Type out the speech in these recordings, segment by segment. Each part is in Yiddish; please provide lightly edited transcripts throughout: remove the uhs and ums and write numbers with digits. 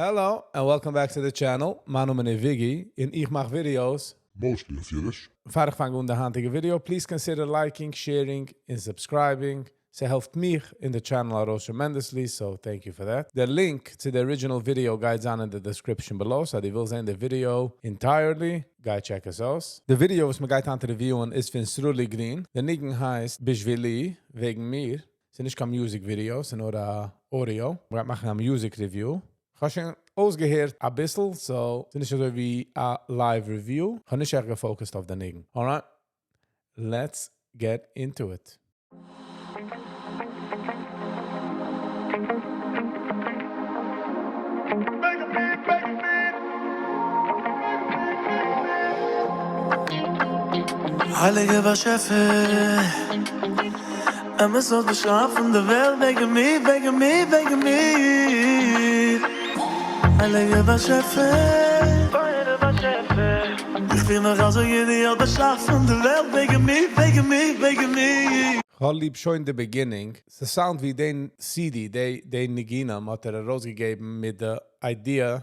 Hello and welcome back to the channel, מיין נאמען איז וויגי און איך מאך videos. Mostly אויף אידיש. פאר איך פאנג אן די היינטיגע video, please consider liking, sharing און subscribing, ס'העלפט מיך און די channel ארויס tremendously, so thank you for that. דער link צו די original video גייט זיין אין די description below, so אז דו ווילסט זען די video entirely, גיי check עס אויס. די ווידעא וואס מ'גייט היינט review ען איז פון סרולי גרין, די ניגון הייסט בשבילי, וועגן מיר, ס'איז נישט קיין music video, ס'איז נאר א audio, מ'גייט מאכן א music review, כ'האב שוין אויסגעהערט אביסל, so ס'איז נישט אזוי ווי א live review, כ'האב נישט עכט גע focus ט אויף די ניגון. Alright, let's get into it. הייליגער באשעפער, אמת האט באשאפן די וועלט וועגן מיר, וועגן מיר, וועגן מיר. הייליגער באשעפער, איך פיל מיך אזוי גוט, דו האסט באשאפן די וועלט וועגן מיר, וועגן מיר, וועגן מיר. כ'האב ליב שוין די beginning, ס' sound ווי דעם CD, די ניגונים האט ער ארויסגעגעבן מיט די idea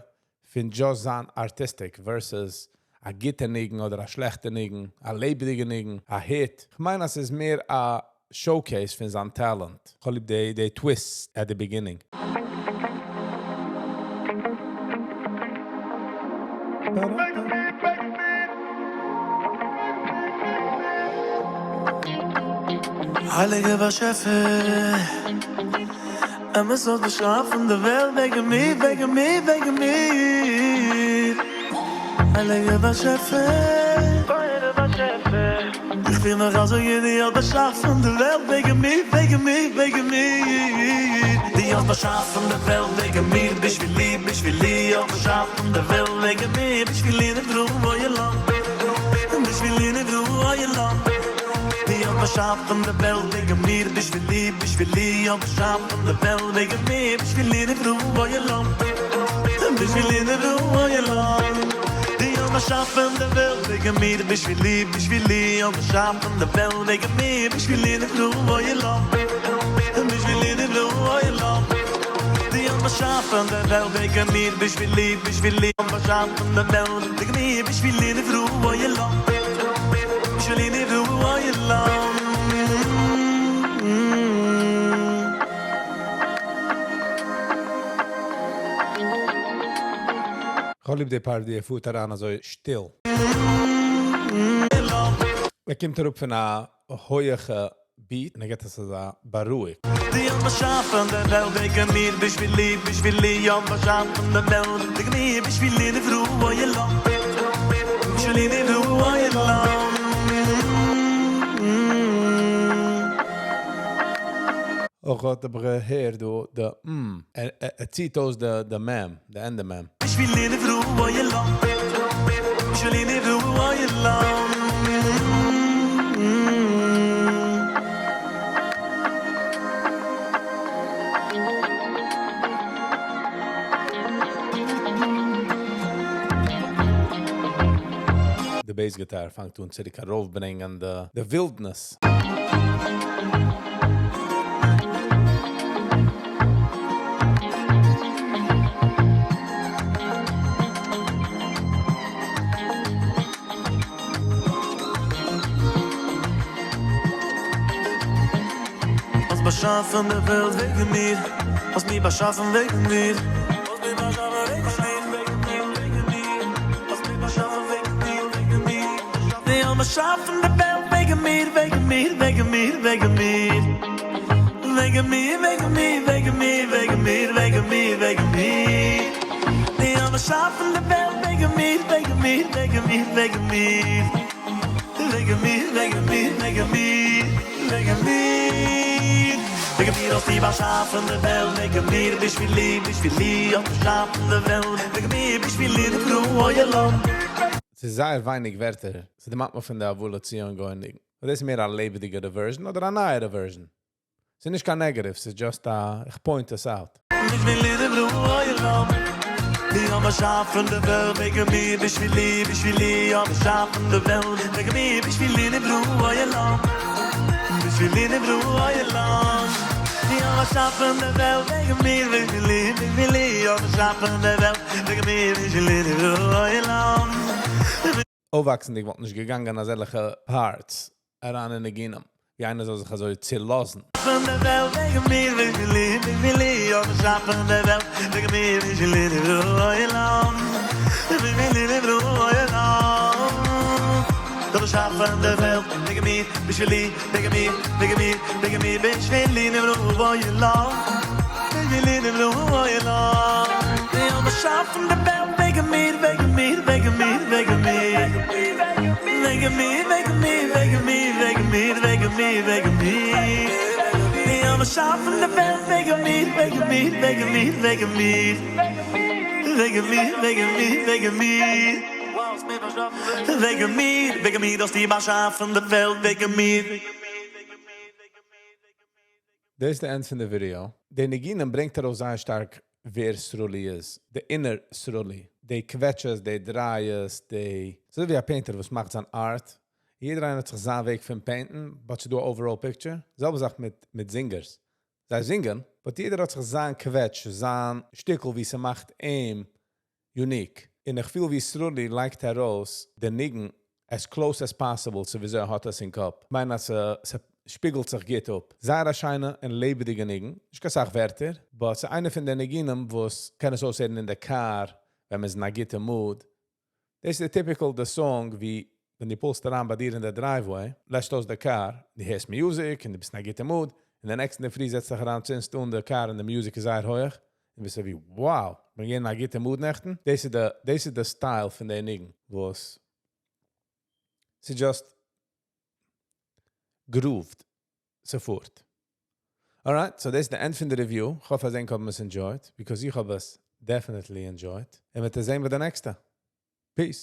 פון just זיין artistic versus א גוטע ניגון אדער א שלעכטע ניגון, א לעבעדיגע ניגון, א hit. כ'מיין אז ס'איז מער א showcase פון זיין talent. כ'האב ליב די twist at the beginning. הייליגער באשעפער, אמת האט באשאפן די וועלט וועגן מיר, וועגן מיר, וועגן מיר. הייליגער באשעפער, איך פיל מיך אזוי גוט, דו האסט באשאפן די וועלט וועגן מיר, וועגן מיר, וועגן מיר. דו האסט באשאפן די וועלט וועגן מיר, בשבילי, בשבילי, האסט באשאפן די וועלט וועגן מיר, בשבילי נבראו העולם, בשבילי נבראו העולם. דו האסט באשאפן די וועלט וועגן מיר, בשבילי, בשבילי, האסט באשאפן די וועלט וועגן מיר, בשבילי נבראו העולם, בשבילי נבראו העולם. דו האסט באשאפן די וועלט וועגן מיר, בשבילי, בשבילי, האסט באשאפן די וועלט וועגן מיר, בשבילי נבראו העולם, בשבילי נבראו העולם. דו האסט באשאפן די וועלט וועגן מיר, בשבילי, בשבילי, האסט באשאפן די וועלט וועגן מיר, בשבילי נבראו העולם, בשבילי נבראו העולם. כ'האב ליב די part ווי ער פארט אריין אזוי שטיל. ער קומט אראפ פון א הויעכע beat און ער געבט עס אזא בארואיג. דו האסט באשאפן די וועלט וועגן מיר, בשבילי, בשבילי, האסט באשאפן די וועלט וועגן מיר, בשבילי נבראו העולם, בשבילי נבראו העולם. אויך האט ער געהערט דא די מ, ער ציט אויס די מ, די ענדע מ. בשבילי נבראו העולם, בשבילי נבראו העולם. די bass guitar פאנגט אן צוריק ארויפברענגען די ווילדנעס. האסט באשאפן די וועלט וועגן מיר, האסט מיר באשאפן וועגן מיר. האסט מיר באשאפן וועגן מיר, וועגן מיר, האסט מיר באשאפן וועגן מיר, וועגן מיר. דו האסט באשאפן די וועלט וועגן מיר, וועגן מיר, וועגן מיר, וועגן מיר. וועגן מיר, וועגן מיר, וועגן מיר, וועגן מיר, וועגן מיר, וועגן מיר. דו האסט באשאפן די וועלט וועגן מיר, וועגן מיר, וועגן מיר, וועגן מיר. וועגן מיר, וועגן מיר, וועגן מיר, וועגן מיר. וועגן מיר האסטו באשאפן די וועלט, וועגן מיר, בשבילי, בשבילי, האסט באשאפן די וועלט, וועגן מיר, בשבילי, נבראו העולם. ס'איז זייער ווייניג ווערטער, ס'דערמאנט מיר פון די ובא לציון גואל ניגון. אבער דאס איז מער א לעבעדיגערע version אדער א נייערע version. ס'איז נישט קיין negative, ס'איז just א, איך point עס out. בשבילי נבראו העולם, דו האסט באשאפן די וועלט וועגן מיר, בשבילי, בשבילי, האסט באשאפן די וועלט וועגן מיר, בשבילי נבראו העולם, בשבילי נבראו העולם. האט באשאפן די וועלט וועגן מיר, בשבילי, בשבילי, האט באשאפן די וועלט וועגן מיר, בשבילי, נברא העולם. אויפוואקסנדיג וואלט נישט געגאנגען אזעלכע parts אריין אין ניגונים, ווי איינער זאל זיך אזוי צעלאזן. פון די וועלט וועגן מיר, בשבילי, בשבילי, האט באשאפן די וועלט וועגן מיר, בשבילי, נברא העולם. בשבילי, נברא העולם. האט באשאפן די וועלט וועגן מיר, בשבילי, וועגן מיר, וועגן מיר, וועגן מיר, בשבילי, נברא העולם. בשבילי, נברא העולם. האט באשאפן די וועלט וועגן מיר, וועגן מיר, וועגן מיר, וועגן מיר. וועגן מיר, וועגן מיר, וועגן מיר, וועגן מיר, וועגן מיר, וועגן מיר. האט באשאפן די וועלט וועגן מיר, וועגן מיר, וועגן מיר, וועגן מיר. וועגן מיר, וועגן מיר, וועגן מיר. וועגן מיר, וועגן מיר, האסטו באשאפן די וועלט, וועגן מיר. דאס איז די end פון די video. די ניגונים ברענגט ארויס זייער שטארק ווער סרולי איז. The inner סרולי. די קוועטשעס, די דרייעס, די, אזוי ווי א painter וואס מאכט זיין art. יעדער איינער האט זיך זיין וועג פון painten, but ס'דא overall picture. זעלבע זאך מיט singers. זיי זינגען, but יעדער האט זיך זיין קוועטש, זיין שטיקל, ווי ס'מאכט אים unique. און איך פיל ווי סרולי לייגט ארויס די ניגון as close as possible צו וויאזוי ער האט עס אין קאפ. מיין אז ס'שפיגלט זיך גוט אפ. זייער א שיינע און לעבעדיגע ניגון. נישט קיין סאך ווערטער, but ס'איז איינע פון די ניגונים וואס קען עס אויסהערן אין די car, ווען מ'איז אין א גוטע mood. דאס איז די typical the song ווי ווען דו pull סט אריין ביי דיר אין די driveway, לעשט אויס די car, דו הערסט music און דו ביסט אין א גוטע mood, און די next אינדערפרי זעצט זיך אריין, צינדסט אן די car און די music איז זייער הויך, און ביסט אזוי ווי, wow, מיר גייען אין א גוטע mood נעכטן. דאס איז די style פון די ניגון, וואס ס'איז just grooved ס'פארט. Alright, so דאס איז the end פון די review. איך האף אז ענק האבן עס enjoyed, because איך האב עס definitely enjoyed. און מיר זעען ביי די נעקסטע. Peace.